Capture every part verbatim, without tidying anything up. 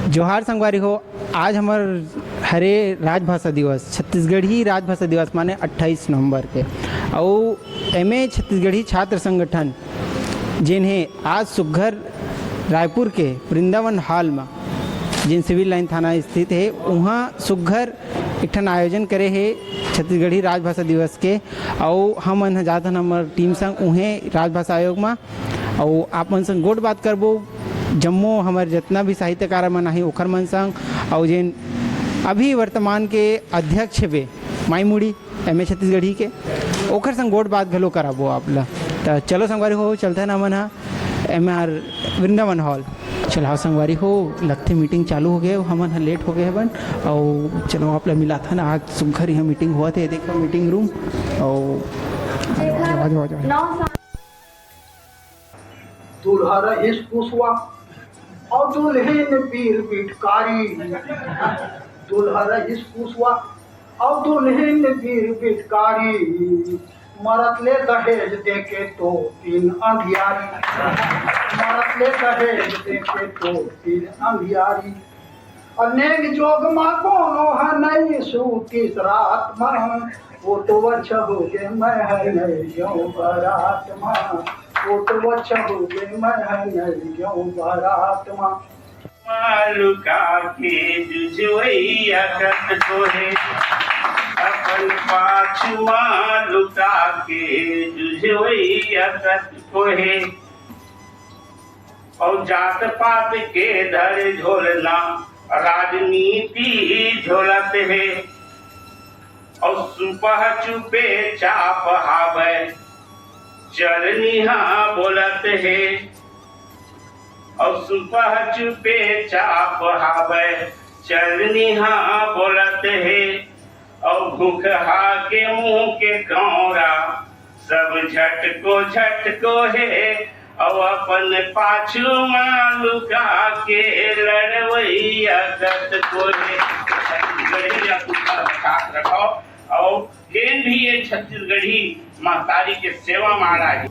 जोहार संगवारी हो, आज हमर हरे राजभाषा दिवस, छत्तीसगढ़ी राजभाषा दिवस माने अट्ठाईस नवंबर के। अउ एमे छत्तीसगढ़ी छात्र संगठन, जेन हे आज सुग्घर रायपुर के वृंदावन हॉल म, जेन सिविल लाइन थाना स्थित हे, उहाँ सुग्घर एक ठन आयोजन करे हे छत्तीसगढ़ी राजभाषा दिवस के। अउ हमन ह जात हन हमर टीम संग उहें राजभाषा आयोग म, अउ आप मन संग गोठ बात करबो। जम्मो हमर जितना भी साहित्यकार मन आही ओखर मन संग, अउ जेन अभी वर्तमान के अध्यक्ष हेबे माईमुड़ी एम ए छत्तीसगढ़ी के, ओखर संग गोठ बात घलो कराबो आप ला। त चलो संगवारी हो, चलथन हमन ह एम आर वृंदावन हॉल। चलो संगवारी हो, लगथे मीटिंग चालू हो गए, हमन ह लेट हो गए हवन। अउ चलो आप ला मिलाथन, आज सुग्घर यहाँ मीटिंग होवत हे, देखो मीटिंग रूम। अउ आजो, आजो, आजो। दूल्हा रहिस कुसवा अउ दुल्हन बीर बिटकारी। दूल्हा रहिस कुसवा अउ दुल्हन बीर बिटकारी। मरत ले दहेज देके तो तीन अंधियारी। मरत ले दहेज देके तो तीन अंधियारी। अनेक जोग मा कोनो ह नहीं सूतिस रात मा। वो तो अच्छा हो गए मैं है नहीं क्यों बारात मा। वो तो अच्छा हो गए मैं है नहीं क्यों बारात मा। मा लुका के जुझवैया कतको हे, अपन पाछू मा लुका के जुझवैया कतको हे। अउ जात पात के धरे झोलना, राजनीति झोलत हे। अउ सुपह चुपे चाप हावय, चलनी हा बोलत हे। अउ सुपह चुपे चाप हावय, चलनी हा बोलत हे। अउ भूखहा के मुंह के कौरा, सब झटको झटको हे। अउ अपन पाछू मा लुका के लड़वैया कतको हे। छत्तीसगढ़ी या कुछ बचात रखो। अउ जेन भी ये छत्तीसगढ़ी महतारी के सेवा मा आए।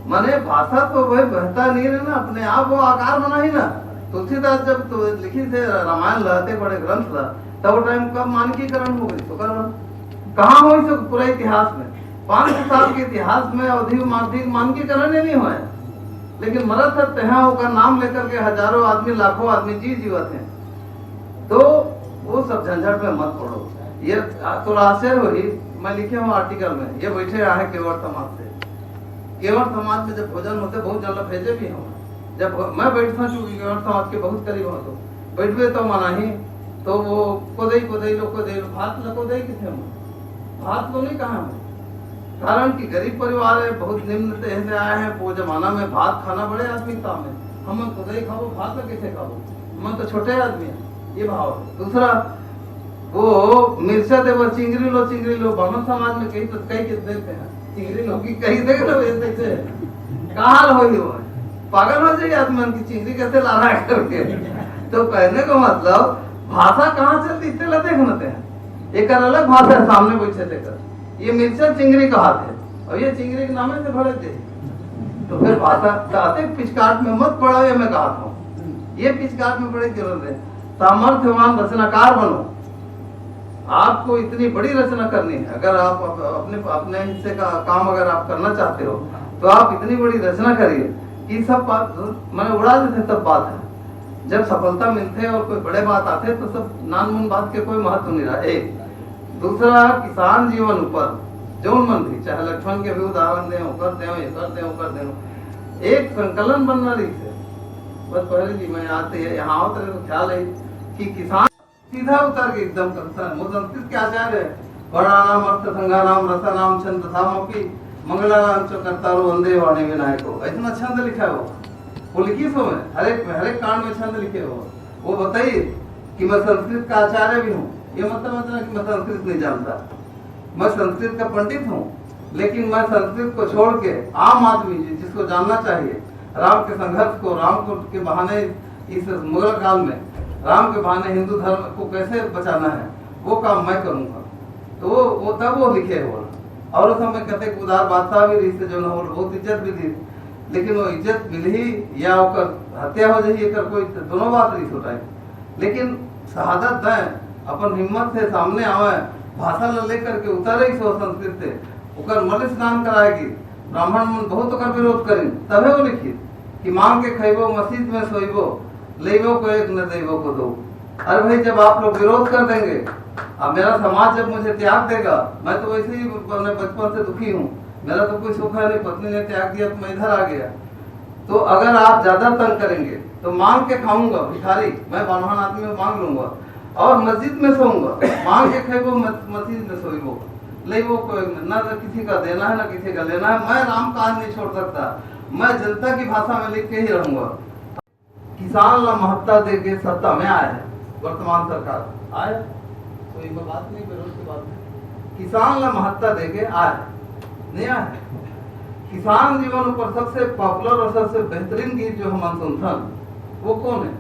माने भाषा तो वही बहता नहीं रहे ना, अपने आप वो आकार बना ही ना। तुलसीदास जब तो लिखी थे रामायण ला, अतेक बड़े ग्रंथ ला, तब वो टाइम कब मानकीकरण हो गई, तो कब कहाँ हो इस पूरा इतिहास में? पाँच सौ साल के इतिहास में अवधी मानकी-, मानकीकरण ही नहीं हुआ है। लेकिन मरत है तेहा ओकर नाम लेकर के हजारों आदमी, लाखों आदमी जी जीवत हैं। तो वो सब झंझट में मत पड़ो। ये थोड़ा आश्चर्य होही, मैं लिखे हूँ आर्टिकल में, ये बैठे आहे केवट समाज से। केवट समाज में जब भोजन होते, बहुत जन ला भेजे भी हूँ। जब मैं बैठता हूँ, चूंकि केवट समाज के बहुत करीब हूँ, तो बैठबे तो मनाही, तो वो कोदई, कोदई लो, कोदई लो, भात ला कोदई किथे हम? भात लो नहीं कहा हम। कारण कि गरीब परिवार है, बहुत निम्न तह से आए हैं, वो जमाना में भात खाना बड़े आदमी काम है। हम कोदई खाबो, भात ला कैसे खाबो? हम तो छोटे आदमी हैं, ये भाव है। दूसरा, वो मिर्चा देवर चिंगरी लो, चिंगरी लो, बामन समाज में कहीं तो कहीं के देते हैं, चिंगरी लो की कहीं देख लो, ये कैसे? का हाल हो ही हो, पागल हो जाए आदमी की चिंगरी कैसे ला रहा है करके। तो कहने का मतलब, भाषा कहाँ चलती, इतने ला देख लेते हैं। एक अलग भाषा है, सामने बैठे थे कर, ये मिर्चा चिंगरी कहा थे, और ये चिंगरी के नामे से भड़क दे। तो फिर भाषा कहते पिचकाट में मत पड़ा, ये मैं कहा था, ये पिचकाट में पड़े जरूरत है। सामर्थ्यवान रचनाकार बनो। आपको इतनी बड़ी रचना करनी है, अगर आप अप-, अपने, अपने हिस्से का काम अगर आप करना चाहते हो, तो आप इतनी बड़ी रचना करिए कि सब बात, मैंने उड़ा देते, सब बात है। जब सफलता मिलते और कोई बड़े बात आते, तो सब नानमुन बात के कोई महत्व नहीं रहा। एक दूसरा, किसान जीवन ऊपर जौन मन भी, चाहे लक्ष्मण के भी उदाहरण दें, ओकर दें, एकर दें, ओकर दें, एक संकलन बनना रही थे। बस पहले जी, मैं आज तो ये यहाँ आवत रहे, तो ख्याल है कि किसान सीधा उतर के एकदम करता है। वो संस्कृत के आचार्य है, वर्णानाम अर्थ संघानाम रसानाम छंद सामपि मंगलानाम च कर्तारो वंदे वाणी विनायको। इतना छंद लिखा है वो, वो लिखी सो में, हर एक, हर एक कांड में छंद लिखे हो। वो बताइए कि मैं संस्कृत का आचार्य भी हूँ, ये मतलब, मतलब कि मैं संस्कृत नहीं जानता। मैं संस्कृत का पंडित हूँ, लेकिन मैं संस्कृत को छोड़ के आम आदमी जि-, जिसको जानना चाहिए, राम के संघर्ष को, राम को के बहाने इस मुगल काल में राम के बहाने हिंदू धर्म को कैसे बचाना है, वो काम मैं करूँगा। तो वो, वो तब वो लिखे हो। और उस समय कहते कि उदार बादशाह भी रही से जो ना हो, बहुत इज्जत भी दी, लेकिन वो इज्जत मिल ही या ओकर हत्या हो जाही, एकर कोई दोनों बात रही उस टाइम। लेकिन शहादत दें, अपन हिम्मत से सामने आवे, भाषा ला लेकर के उतरे इस संस्कृत से, ओकर मल स्नान कराए गे। ब्राह्मण मन बहुत ओकर विरोध करिन, तभे वो लिखिस कि मांग के खइबो, मसीत में सोइबो, लेबो को एक, न देबो को दो। अरे भाई, जब आप लोग विरोध कर देंगे, अब मेरा समाज जब मुझे त्याग देगा, मैं तो वैसे ही अपने बचपन से दुखी हूँ, मेरा तो कोई सुख है नहीं, पत्नी ने त्याग दिया तो मैं इधर आ गया। तो अगर आप ज्यादा तंग करेंगे तो मांग के खाऊंगा, भिखारी, मैं ब्राह्मण आदमी हूँ, मांग लूंगा, और मस्जिद में सोऊंगा, मांग के खेबो, मस-, मस्जिद में सोईबो, लेबो कोई, ना तो किसी का देना है ना किसी का लेना है। मैं राम काज नहीं छोड़ सकता, मैं जनता की भाषा में लिख के ही रहूंगा। किसान ला महत्ता दे के सत्ता में आए हैं वर्तमान सरकार, आए तो इनका बात नहीं, विरोध की बात नहीं। किसान ला महत्ता दे के आए, नहीं आए। किसान जीवन ऊपर सबसे पॉपुलर और सबसे बेहतरीन गीत जो हमन सुनथन, वो कौन है?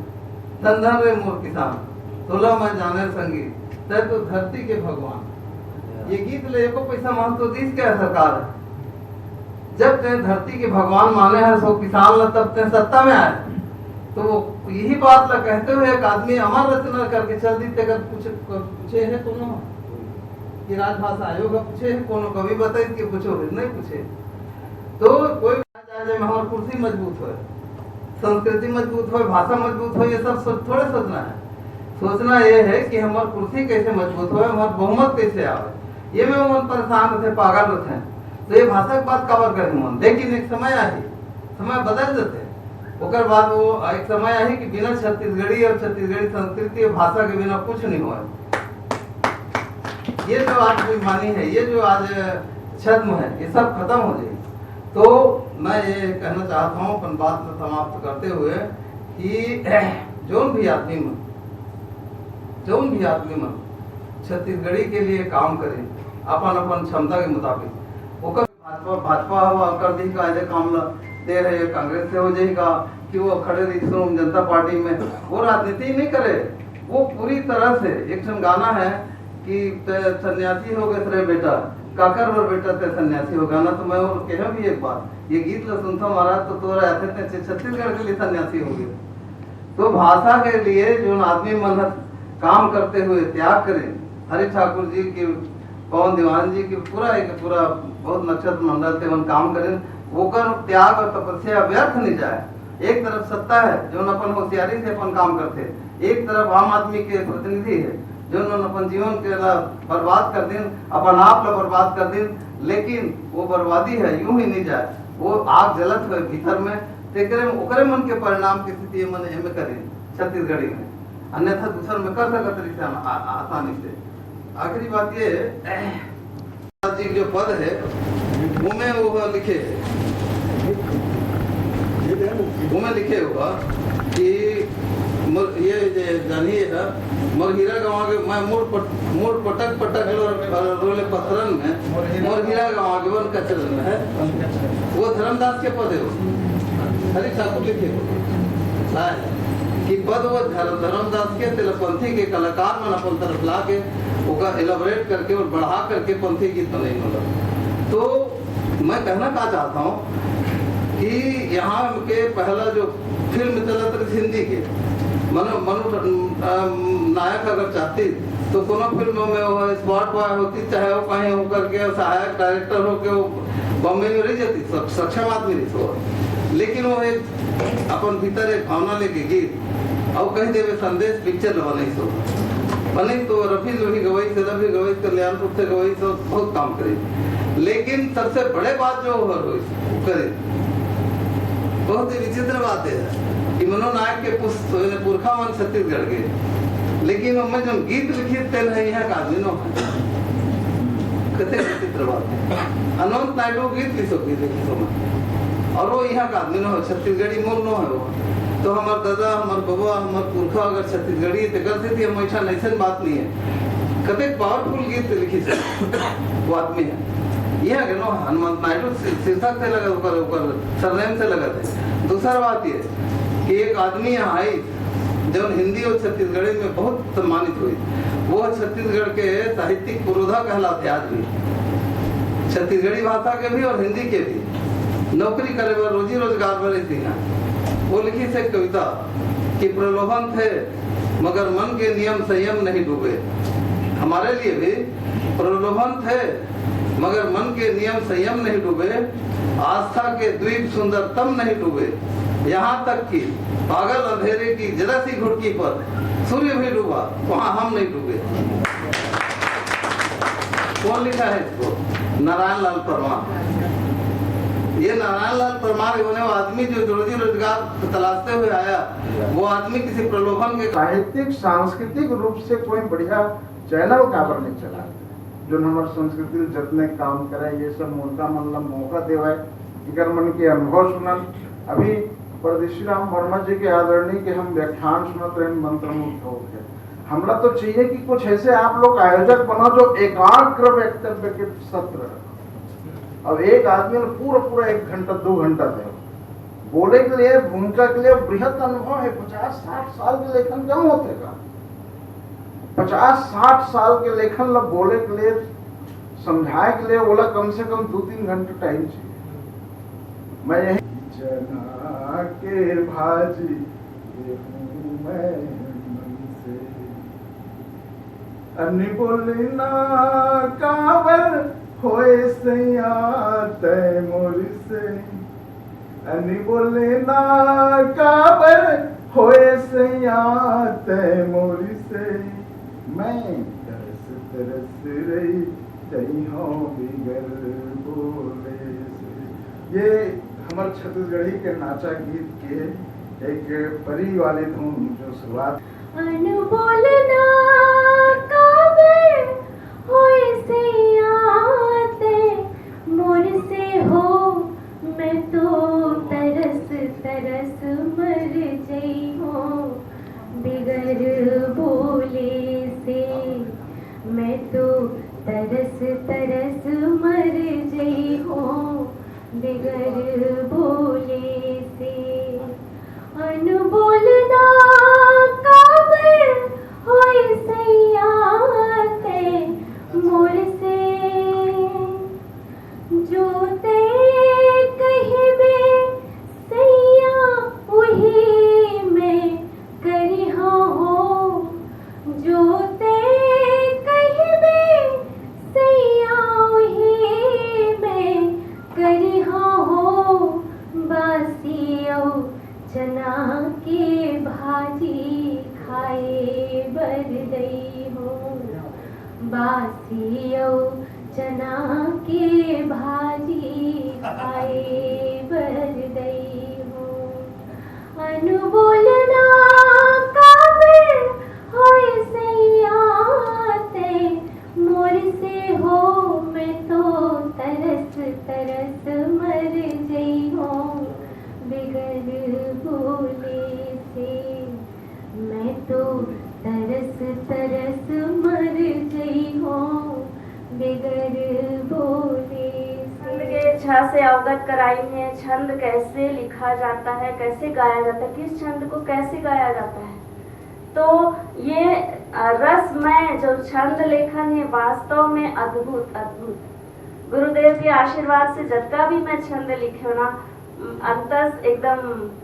धन धन रे मोर किसान, तोला मैं जाने संगी, तै तो धरती के भगवान। ये गीत ले एको पैसा महत्व दीस क्या सरकार? जब तै धरती के भगवान माने है सो किसान ला, तब तै सत्ता में आए। तो वो यही बात ला कहते हुए एक आदमी अमर रचना करके चल दी, तेकर कुछ पूछे है कोनो कि राजभाषा आयोग ला पूछे है, कोनो कवि बताई कि पूछो है, नहीं पूछे। तो कोई आज आज में हमार कुर्सी मजबूत होए, संस्कृति मजबूत होए, भाषा मजबूत होए, ये सब सोच, थोड़े सोचना है। सोचना ये है कि हमार कुर्सी कैसे मजबूत होए, हमार बहुमत कैसे आवे। ये में मन परेशान रहते, पागल रहते हैं। तो ये भाषा के बात कवर करें मन, लेकिन एक समय आही, समय बदल देते। ओकर बाद वो एक समय आही कि बिना छत्तीसगढ़ी और छत्तीसगढ़ी संस्कृति और भाषा के बिना कुछ नहीं होए। ये जो आज बेईमानी है, ये जो आज छद्म है, ये सब खत्म हो जाए। तो मैं ये कहना चाहता हूँ अपन बात को समाप्त करते हुए कि जोन भी आदमी मन, जोन भी आदमी मन छत्तीसगढ़ी के लिए काम करें अपन अपन क्षमता के मुताबिक, ओकर भाजपा, भाजपा हवा कर दी कायदे काम ला दे रहे, कांग्रेस से हो जाएगा कि वो खड़े रही जनता पार्टी में, वो राजनीति नहीं करे। वो पूरी तरह से, एक ठन गाना है कि "ते सन्यासी हो गए रे बेटा, काकर बर बेटा ते सन्यासी हो", गाना तो मैं और कहे भी एक बार, ये गीत ला सुनता महाराज तो तोरा आते ते छत्तीसगढ़ के लिए सन्यासी हो गए। तो भाषा के लिए जो आदमी मन ह काम करते हुए त्याग करें, हरि ठाकुर जी के, पवन दीवान जी के, पूरा एक पूरा बहुत नक्षत्र मंडल से मन काम करें, ओकर त्याग और तपस्या व्यर्थ नहीं जाए। एक तरफ सत्ता है जो अपन होशियारी से अपन काम करते, एक तरफ आम आदमी के प्रतिनिधि है जो अपन जीवन के ला बर्बाद कर दिन, अपन आप ला बर्बाद कर दिन, लेकिन वो बर्बादी है यूं ही नहीं जाए, वो आग जलत हुए भीतर में, तेकरे ओकरे मन के परिणाम के स्थिति ये मन एमे करिन छत्तीसगढ़ी में, अन्यथा दूसर में कर सकत रहिस आ-, आ-, आसानी से। आखिरी बात ये, जी के जो पद है, वो में वो लिखे है, वो में लिखे हुआ कि मोर, ये जे जानिए है, मोर हीरा गंवा के, मैं मोर पट-, मोर पटक पटक लो, रोले पत्थरन में, मोर हीरा गंवा के वन कचरन में है। वो धर्मदास के पद है वो। हरि ठाकुर लिखे हो। हाँ, कि पद वो धर-, धर्मदास के, तेला पंथी के कलाकार मन अपन तरफ ला के, ओका elaborate करके और बढ़ा करके पंथी गीत बनई मतलब। तो मैं कहना का चाहता हूँ कि यहाँ के पहला जो फिल्म चलत रही हिंदी के, मनु, मनु, अम, नायक अगर चाहती तो कोनो फिल्म में वो स्पॉट बॉय होती, चाहे वो कहीं होकर के सहायक डायरेक्टर होके वो बॉम्बे में रह जाती, सब सक्षम आदमी रही तो। लेकिन वो एक अपन भीतर एक भावना लेके गीत और कह देवे संदेश पिक्चर बनई सो। बने तो रफी जो भी गवाई से, रफी गवाई, कल्याणपुर से गवाई तो बहुत काम करे। लेकिन सबसे बड़े बात जो हर होई करे, बहुत ही विचित्र बात है कि मनोनायक के पुस्त-, पुरखा मन छत्तीसगढ़ के, लेकिन ओमे जो गीत लिखिस तेन है यहाँ का आदमी नो। कते विचित्र बात है। अनंत नायडू गीत लिखो, गीत लिखो मन। और वो यहाँ का आदमी नो है, छत्तीसगढ़ी मूल नो है वो। तो हमार दादा, हमार बाबा, हमार पुरखा अगर छत्तीसगढ़ी है, तो कर देती हम ऐसा, ऐसन बात नहीं है। कते पावरफुल गीत लिखिस वो आदमी है। यहाँ के नो हनुमंत नायडू शीर्षक से लगा, ओकर, ओकर सरनेम से लगा थे। दूसरा बात ये कि एक आदमी यहाँ आई, जो हिंदी और छत्तीसगढ़ी में बहुत सम्मानित हुई। वो छत्तीसगढ़ के साहित्यिक पुरोधा कहलाते आज भी, छत्तीसगढ़ी भाषा के भी और हिंदी के भी। नौकरी करे बर, रोजी रोजगार बर रहिथे यहाँ। वो लिखिस एक कविता कि प्रलोभन थे मगर मन के नियम संयम नहीं डूबे। हमारे लिए भी प्रलोभन थे, मगर मन के नियम संयम नहीं डूबे। आस्था के द्वीप सुंदरतम नहीं डूबे। यहाँ तक कि पागल अंधेरे की जरा सी घुटकी पर सूर्य भी डूबा, वहाँ हम नहीं डूबे। कौन लिखा है इसको? नारायण लाल परमार। ये नारायण लाल परमार, वो आदमी जो रोजी रोजगार तलाशते हुए आया, वो आदमी किसी प्रलोभन के साहित्यिक सांस्कृतिक रूप से कोई बढ़िया चैनल काबर नहीं चला, जो हमर संस्कृति ल जतने काम करे, ये सब मुर्दा मन ला मौका देवय, इकर मन के अनुभव सुनन। अभी परदेशी राम वर्मा जी के आदरणीय के हम व्याख्यान सुनत रहे, मंत्रमुग्ध हो गए। हमरा तो चाहिए कि कुछ ऐसे आप लोग आयोजक बनो जो एकाग्र वक्तव्य के सत्र रखो। अब एक आदमी ने पूरा पूरा एक घंटा, दो घंटा दे बोले के लिए, भूमिका के लिए बृहत अनुभव है। पचास साठ साल के लेखन कम होते का? पचास साठ साल के लेखन ला बोले के लिए, समझाए के लिए, ओला कम से कम दो तीन घंटे टाइम चाहिए। मैं यही चना के भाजी, गेहूं मैं मन से। अनि बोले ना काबर होए सैया तै मोर से। अनि बोले ना काबर होए सैया तै मोर से। मैं तरस तरस रही जई हो बिगर बोले से। ये हमर छत्तीसगढ़ी के नाचा गीत के एक परी वाली धुन जो शुरुआत। अनबोल ना काबर होए सैया तै मोर से हो, मैं तो तरस तरस मर जई हो बिगर बोले से। मैं तो तरस तरस मर जई हो बिगर बोले से। अनबोल ना काबर होए सैया तै मोर से। जो तै कहिबे सैया उही मैं करिहा हो। जो तै कहिबे सैया उही मैं करिहा हो। बासी अउ चना के भाजी खाए बर दई हो। बासी अउ चना के भाजी खाए बर दई हो। अनबोल ना काबर होए सैया तै मोर से हो, मैं तो तरस तरस मर जई हो बिगर बोले से। मैं तो तरस तरस मर जई हो बिगर बोले से। छंद के छा से अवगत कराई है, छंद कैसे लिखा जाता है, कैसे गाया जाता है, किस छंद को कैसे गाया जाता है। तो ये, अ, रसमय जो छंद लेखन है, वास्तव में अद्भुत, अद्भुत। गुरुदेव के आशीर्वाद से जतका भी मैं छंद लिखे हो ना, अंतस एकदम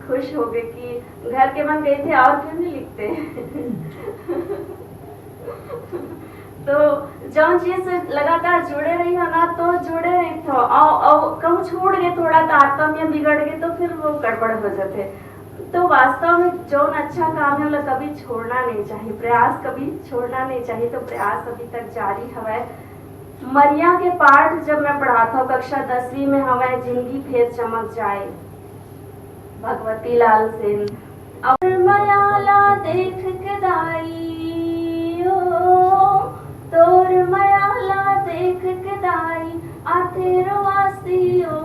खुश हो गए कि घर के मन गए थे और क्यों नहीं लिखते। तो जौन चीज से लगातार जुड़े रही हो ना, तो जुड़े रही हो, और, और कहूँ छूट गए थोड़ा, तारतम्य बिगड़ गए, तो फिर वो गड़बड़ हो जाते। तो वास्तव में जौन अच्छा काम है, ओला कभी छोड़ना नहीं चाहिए, प्रयास कभी छोड़ना नहीं चाहिए। तो प्रयास अभी तक जारी हवय। मरिया के पाठ जब मैं पढ़ात हूँ, कक्षा दसवीं में हवय, जिंदगी फेर चमक जाए, भगवती लाल सेन। अब मयाला देख के दाई ओ, तोर मयाला देख के दाई, आथे रोवासी ओ,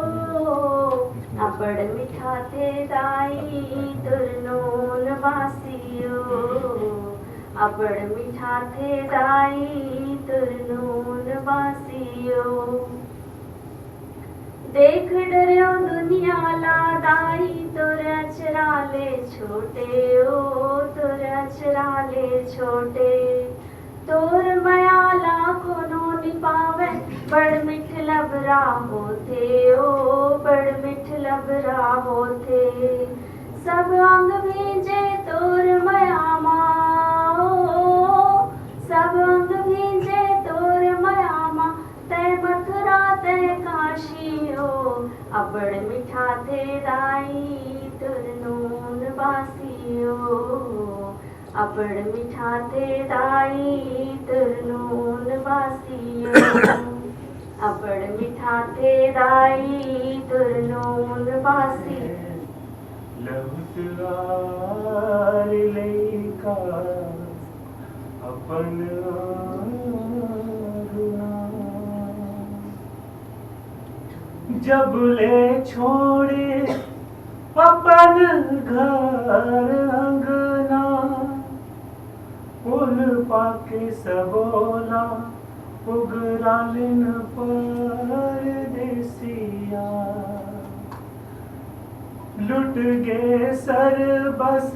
अबड़ मिठाथे दाई तोर नून बासी ओ, अबड़ मिठाथे दाई तोर नून बासी ओ। देख डरेव दुनिया ला दाई, तोर अचरा ले छोटे ओ, तोर अचरा ले छोटे। तोर मया ला कोनो नि पावे, बड़ मिठ लबरा होथे ओ, बड़ मिठ लबरा होथे। सब अंग भींजे तोर मया मा, अब्बड़ मिठाथे दाई तोर नून बासी, अब्बड़ मिठाथे दाई तोर नून बासी। लहुट आर लइका अपन आंगना। जब ले छोड़े अपन घर अंगना, ओल पाके सबोला उगरालिन परदेसिया। लुट गे सर बस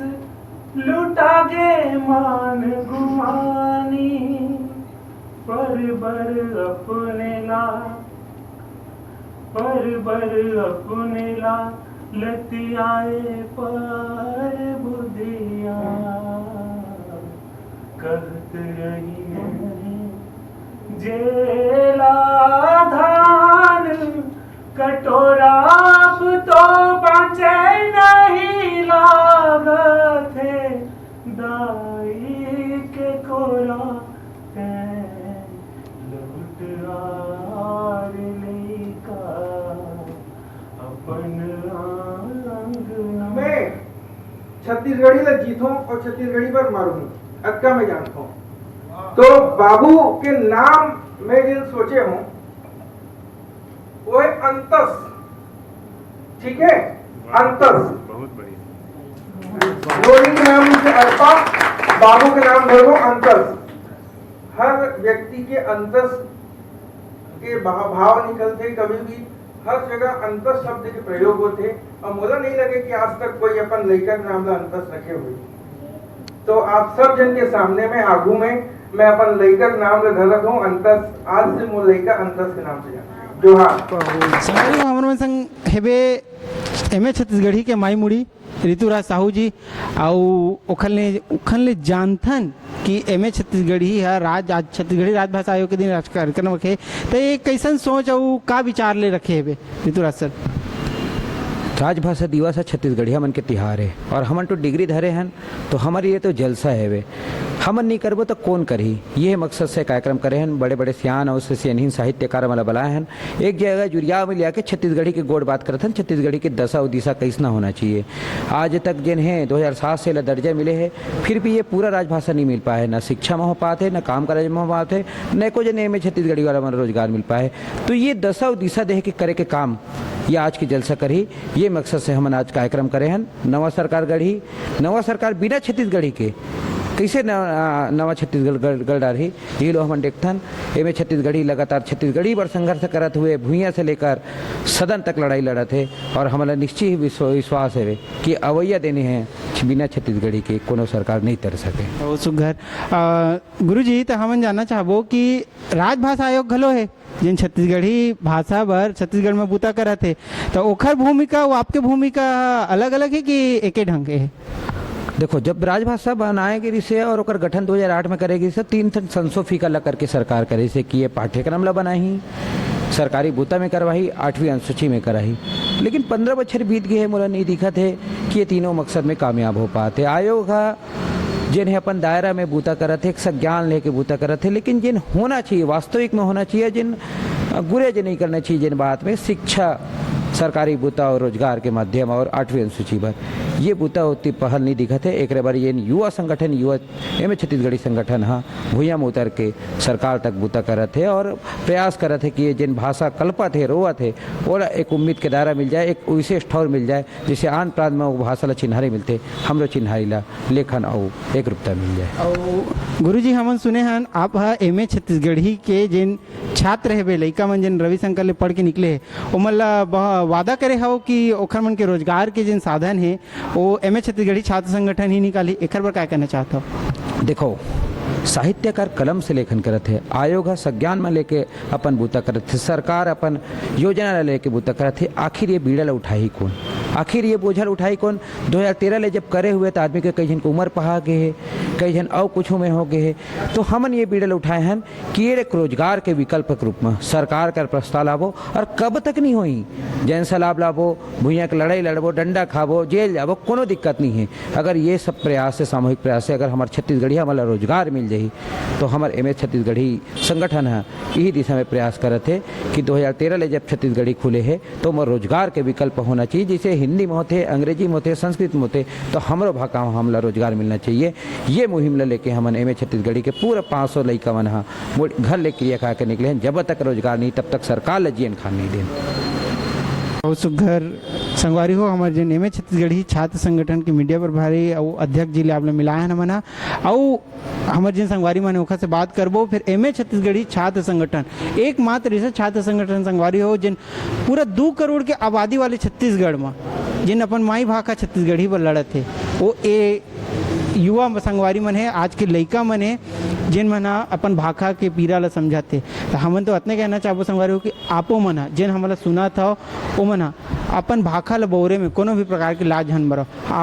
लुटा गे मान गुमानी, पर बर अपने ला, पर बर अपने ला लतियाए पर बुधिया। कहत रहिन जेला धान कटोरा अब तो बाँचे नहीं लागत हे दाई के कोरा। तैं लहुट आर लइका अपन आंगना। मैं छत्तीसगढ़ी ला जीथों और छत्तीसगढ़ी पर मारूँ, अतका मैं जानथों। तो बाबू के नाम मैं जेन सोचे हूँ, वो है अंतस। ठीक है, अंतस। बहुत बढ़िया। लोरी के नाम से अरपा, बाबू के नाम धरबो अंतस। हर व्यक्ति के अंतस के भाव, भाव निकलथे। कभी भी हर जगह अंतस शब्द के प्रयोग होथे, और मोला नहीं लगे कि आज तक कोई अपन लइका के नाम ला अंतस रखे हुए। तो आप सब जन के सामने में, आगू में, मैं अपन लइका के नाम ला घलत हूँ अंतस। आज से मोर लइका अंतस के नाम से जाने। जोहार। संगवारी हो, हमर मन संग हेबे एम ए छत्तीसगढ़ी के माई मुड़ी ऋतुराज साहू जी, अउ ओखन ले, ओखन ले जानथन कि एम ए छत्तीसगढ़ी ह राज, आज छत्तीसगढ़ी राजभाषा आयोग के दिन राज कार्यक्रम रखे, त ये कैसन सोच अउ का विचार ले रखे हेबे ऋतुराज सर? राजभाषा दिवस ह छत्तीसगढ़िया मन के तिहार हे, और हमन तो डिग्री धरे हन, तो हमर ये तो जलसा हेवे। हमन नहीं करबो तो कौन करही? ये मकसद से कार्यक्रम करे हन। बड़े बड़े सियान और से सियानहीन साहित्यकार मन ला बुलाए हन, एक जगह जुरिया में लिया के छत्तीसगढ़ी के गोठ बात करत हन, छत्तीसगढ़ी के दशा और दिशा कैसना होना चाहिए। आज तक जेन हे दो हज़ार सात से ला दर्जा मिले हे, फिर भी ये पूरा राजभाषा नहीं मिल पाए हे, ना शिक्षा में हो पाते, ना काम काज में हो पाते, न एको जन एम ए छत्तीसगढ़ी वाला मन रोजगार मिल पाए। तो ये दशा और दिशा देह के करे के काम ये आज के जलसा करही। ये मकसद से हमन आज कार्यक्रम करे हन। नवा सरकार गढ़ही, नवा सरकार बिना छत्तीसगढ़ी के कैसे न-, आ, नवा छत्तीसगढ़ गढ़, गढ़ डारही, ये लो हमन देखथन। एमे छत्तीसगढ़ी लगातार छत्तीसगढ़ी बर संघर्ष करत हुए भुइयां से लेकर सदन तक लड़ाई लड़त हे, और हमला निश्चित ही विश्व-, विश्वास हे कि अवैया देने हैं बिना छत्तीसगढ़ी के कोनो सरकार नहीं तर सके। बहुत सुघर। अ, गुरुजी, त हमन जानना चाहबो कि राजभाषा आयोग घलो हे, जेन छत्तीसगढ़ी भाषा बर छत्तीसगढ़ में बूता करत हे, त ओखर भूमिका अउ आपके भूमिका अलग-अलग हे कि एके ढंग के हे? देखो, जब राजभाषा बनाए गे रिसे और ओकर गठन दो हज़ार आठ में करे गिस, तीन ठन संशोधिका ला करके सरकार करे से कि ये पाठ्यक्रम ला बनाही, सरकारी बूता में करवाही, आठवीं अनुसूची में कराही। लेकिन पन्द्रह बछर बीत गे हे, मोला नहीं दिखत हे कि ये तीनों मकसद में कामयाब हो पात हे। आयोग ह जेन हे अपन दायरा में बूता करत हे, एक संज्ञान लेके बूता करत हे, लेकिन जेन होना चाहिए, वास्तविक में होना चाहिए, जेन, अ, गुरेज नहीं करना चाहिए, जेन बात में शिक्षा, सरकारी बूता और रोजगार के माध्यम और आठवीं अनुसूची बर ये बूता ओती पहल नहीं दिखत हे। एकरे बर जेन युवा संगठन, युवा एमे छत्तीसगढ़ी संगठन ह भुइयां में उतर के सरकार तक बूता करत हे और प्रयास करत हे कि ये जेन भाषा कलपत हे, रोवत हे, ओला एक उम्मीद के दायरा मिल जाए, एक विशेष ठौर मिल जाए, जैसे आन प्रांत में वो भाषा ला चिन्हारी मिलथे, हमरो चिन्हारी ला लेखन अउ एक रूपता मिल जाए। अउ गुरुजी, हमन सुने हन, आप ह एम ए छत्तीसगढ़ी के जेन छात्र हेबे, लइका मन जेन रविशंकर ले पढ़ के निकले हे, ओमन ला बह-, वादा करे हव कि ओखर मन के रोजगार के जेन साधन हे, वो एम ए छत्तीसगढ़ी छात्र संगठन ही निकाली। एखर बर का कहना चाहत हव? देखो, साहित्यकार कलम से लेखन करत हे, आयोग ह संज्ञान में लेके अपन बूता करत हे, सरकार अपन योजना ला लेके बूता करत हे, आखिर ये बीड़ा ला उठाही कौन? आखिर ये बोझल उठाई कौन? दो हज़ार तेरह ले जब करे हुए, तो आदमी के कई झन के उम्र पहा गे हे, कई झन अउ कुछ में हो गे हे। तो हमन ये बीड़ा ल उठाए हन कि ये एक रोजगार के विकल्प के रूप में सरकार कर प्रस्ताव लाबो, और कब तक नहीं होई? जनसलाब लाबो, भुइयां के लड़ाई लड़बो, डंडा खाबो, जेल जाबो, कोनो दिक्कत नहीं है। अगर ये सब प्रयास से, सामूहिक प्रयास से अगर हमार छत्तीसगढ़ी हमन ला रोजगार मिल जाही, तो हमर एम एच छत्तीसगढ़ी संगठन ह इही दिशा में प्रयास करत हे कि दो हज़ार तेरह ले जब छत्तीसगढ़ी खुले हे, तो ओमा रोजगार के विकल्प होना चाहिए। जैसे हिंदी में होथे, अंग्रेजी में होथे, संस्कृत में होथे, तो हमरो भाखा में हमला रोजगार मिलना चाहिए। ये मुहिम ल लेके हमन एम एच छत्तीसगढ़ी के पूरा पाँच सौ लइका मन ह मुड़ घर ले किरिया खा के निकले हैं। जब तक रोजगार नहीं, तब तक सरकार ल जियन खान नहीं देन। बहुत सुघर संगवारी हो, हमर जेन एम एच छत्तीसगढ़ी छात्र संगठन के मीडिया प्रभारी अउ अध्यक्ष जी ले आप ल मिलाए हन हमन ह। अउ हमर जेन संगवारी मन हे, ओखर से बात करबो। फिर एम एच छत्तीसगढ़ी छात्र संगठन, एकमात्र ऐसा छात्र संगठन संगवारी हो, जेन पूरा दू करोड़ के आबादी वाले छत्तीसगढ़ म, जेन अपन माई भाखा छत्तीसगढ़ी बर लड़त हे, वो ए युवा संगवारी मन हे, आज के लइका मन हे, जेन मन ह अपन भाखा के पीरा ल समझत हे। त हमन तो अतने कहना चाहबो संगवारी हो कि आपो मन ह, जेन हमन ल सुनत हव, ओ मन ह अपन भाखा ल बउरे में कोनो भी प्रकार के लाज झन बरव। आप